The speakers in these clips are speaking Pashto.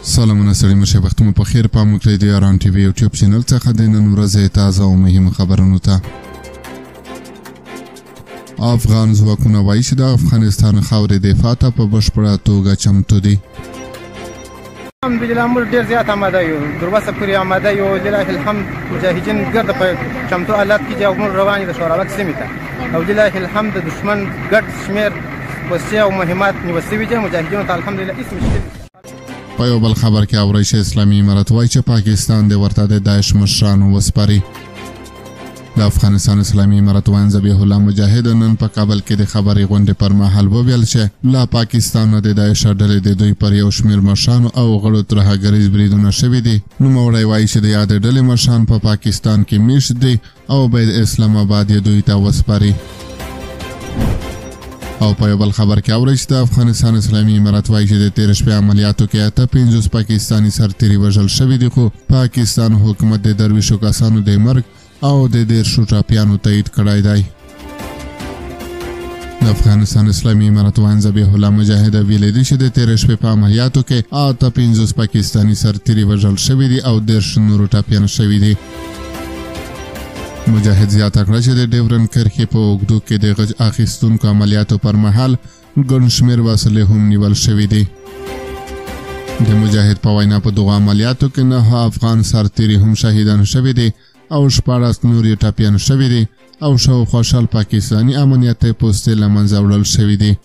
سلامونه سړي مشه وخت مو په خیر. پام وکړئ د یاران ټي وي یوټیوب چینل څخه د نن ورځې تازه او مهمو خبرونو ته. افغان ځواکونه وایي چې د افغانستان خاورې دفاع ته په بشپړه توګه چمتو دي. الحمدلله موږ ډېر زیات آماده یو، تر اوسه پورې آماده یو، لله الحمد. مجاهدین ګرده په چمتو حالت کې دي او موږ روان یو د ښوراوک سیمې ته، او لله الحمد د دښمن ګډ شمېر وسلې او مهمات نیول شوي دي. مجاهدینو ته الحمدلله هېڅ مشکل نشته. په یو بل خبر کې اورئ چې اسلامي امارت وایي چې پاکستان دې ورته د داعش مشرانو وسپاري. د افغانستان اسلامي امارت ویاند ذبیح الله مجاهد نن په کابل کې د خبري غونډې پر مهال وویل چې له پاکستان نه د داعش ډلې د دوی پر یو شمېر مشرانو او غړو ترهګریز بریدونه شوي دي. نوموړی وایي چې د یادې ډلې مشران په پاکستان کې میشت دي او باید اسلام آباد یې دوی ته وسپاري. او په یو بل خبر کې اورئ چې د افغانستان اسلامي امارت وایي چې د تېرې شپې عملیاتو کې 58 پاکستاني سرتېري وژل شوي دي، خو پاکستان حکومت د 23 کسانو د مرګ او د 30 ټپیانو تایید کړی دی. د افغانستان اسلامي امارت ویاند ذبیح الله مجاهد ویلي دي چې د تېرې شپې په عملیاتو کې 58 پاکستاني سرتېري وژل شوي دي او 30 نورو ټپیان شوي دي. مجاهد زیاته کړه چې د ډیورنډ کرښې په اوږدو کې د غچ اخیستونکو عملیاتو پر مهال ګڼ شمېر وسلې هم نیول شوي دي. د مجاهد په وینا په دغو عملیاتو کې 9 افغان سرتېري هم شهیدان شوي دي او 16 نور یې ټپیان شوي دي او شاوخوا 20 پاکستاني امنیتي پوستې له منځه وړل شوي دي.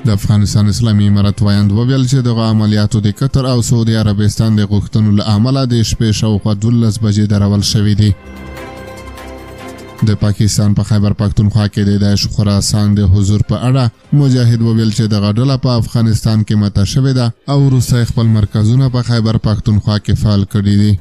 د افغانستان اسلامي امارت ویاند وویل چې دغه عملیاتو د قطر او سعودي عربستان د غوښتنو له امله د شپې شاوخوا 12 بجې درول شوي دي. د پاکستان په خیبر پښتونخوا کې د داعش خراسان د حضور په اړه مجاهد وویل چې دغه ډله په افغانستان کې ماته شوې ده او وروسته یې خپل مرکزونه په خیبر پښتونخوا کې فعال کړي دي.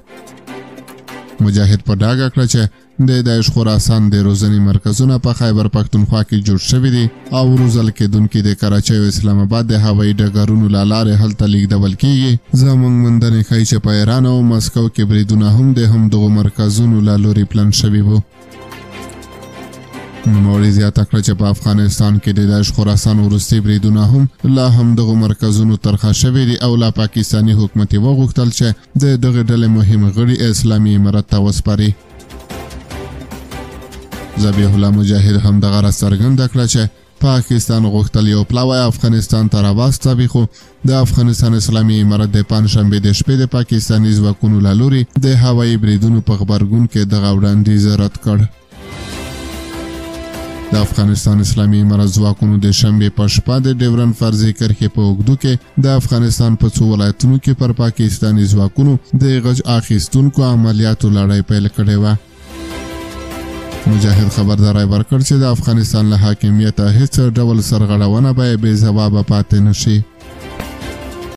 مجاهد په ډاګه کړه چې د داعش خراسان د روزنې مرکزونه په خیبر پښتونخوا کې جوړ شوي دي او روزل کېدونکي د کراچۍ او اسلام آباد د هوایي ډګرونو له لارې هلته لیږدول کیږي. زموږ موندنې ښیي چې په ایران او مسکو کې بریدونه هم د همدغو مرکزونو له لوري پلان شوي وو. نوموړي زیاته کړه چې په افغانستان کې د داعش خراسان وروستي بریدونه هم له همدغو مرکزونو ترخه شوي دي او له پاکستاني حکومت یې وغوښتل چې د دغې ډلې مهم غړي اسلامي امارت ته وسپاري. ذبیح الله مجاهد هم دغه راز څرګنده کړه چې پاکستان غوښتل یو پلاوی افغانستان ته راواستوي، خو د افغانستان اسلامي امارت د پنجشنبې د شپې د پاکستاني ځواکونو له لوري د هوایي بریدونو په غبرګون کې دغه وړاندیز رد کړ. د افغانستان اسلامي امارت ځواکونو د شنبې په شپه د ډیورنډ فرضي کرښې په اوږدو کې د افغانستان په څو ولایتونو کې پر پاکستاني ځواکونو د غچ اخیستونکو عملیاتو لړۍ پیل کړې وه. مجاهد خبرداری ورکړ چې د افغانستان له حاکمیته هیڅ ډول سرغړونه به بې ځوابه پاتې نه شي.